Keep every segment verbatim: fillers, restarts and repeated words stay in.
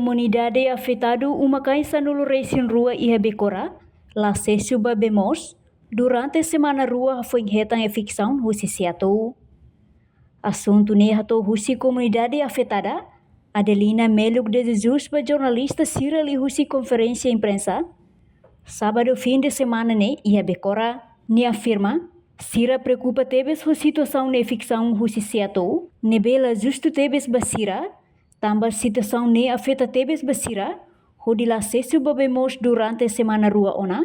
Komunidade afetadu uma-kain sanulu-resin-rua iha Becora la asesu ba bee moos durante semana rua foin hetan eviksaun husi SEATOU. Asuntu ne'e hato'o husi komunidade afetada, Adelina Meluk de Jesus, ba jornalista sira liuhusi konferénsia imprensa sábadu fin de semana ne'e iha Becora. Nia afirma, sira preokupa tebes ho situasaun eviksaun husi SEATOU, ne'ebé la justu tebes ba sira, tanba situasaun ne'e afeta tebes ba sira, hodi la asesu ba bee moos durante semana rua ona,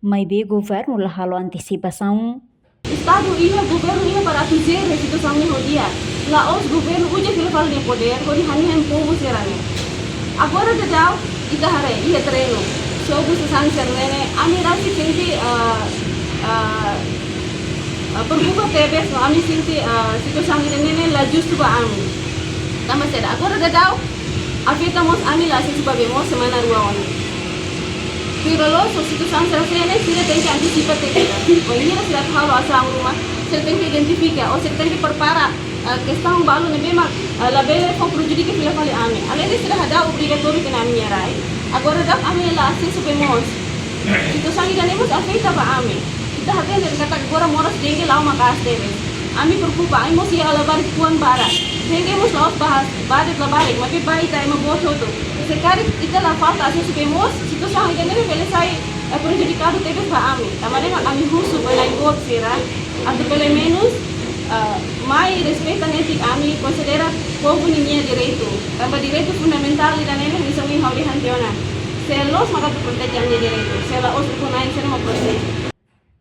maibé governu la halo antisipasaun. Estadu iha, governu iha para atu jere situasaun ne'e ho di'ak. La'ós governu uza fila fali nia podér hodi hanehan povu sira-ne'e. Agora daudaun ita haree iha terrenu, sobu sasán sira-ne'e, ami rasik sente, ah, ah, ah, preokupa tebes, no ami sente, ah, situasaun ida-ne'e la justu ba ami. Tanba saida? Agora daudaun afeta mós ami, la asesu ba bee moos semana rua ona. Tuir loloos, situasaun sira-ne'e sira tenke antisipa tebes. Bainhira sira atu halo asaun ruma, sira tenke identifika, ou sira tenke prepara, ah, kestaun balu ne'ebé mak, ah, labele fó prejudika fila fali ami. Alende sira hadau obrigatóriu tiha ona ami-nia rai, agora daudaun ami la asesu bee moos. Situasaun ida-ne'e mós afeta ba ami. Ita hatene katak agora moras dengue la'o maka'as tebes. Ami preokupa, ami mós iha labarik fuan barak. Dengue mós la'ós ba, ba de'it labarik, maibé ba ita ema boot hotu. Se karik ita la falta asesu bee moos, situasaun ida-ne'e bele sai, eh, prejudikadu tebes ba ami. Tanba ne'e mak ami husu ba na'in-boot sira atu pelumenus, eh, mai respeita netik ami, konsidera povu ninia direitu. Tanba direitu fundamentál ida-ne'e hanesan ohin ha'u dehan tiha ona. Se loos maka atu proteje ami-nia direitu. Se la'ós, ukun-na'in sira mak proteje.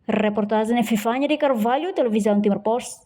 Reportajen Epifania de Carvalho, Televizaun Timor Post.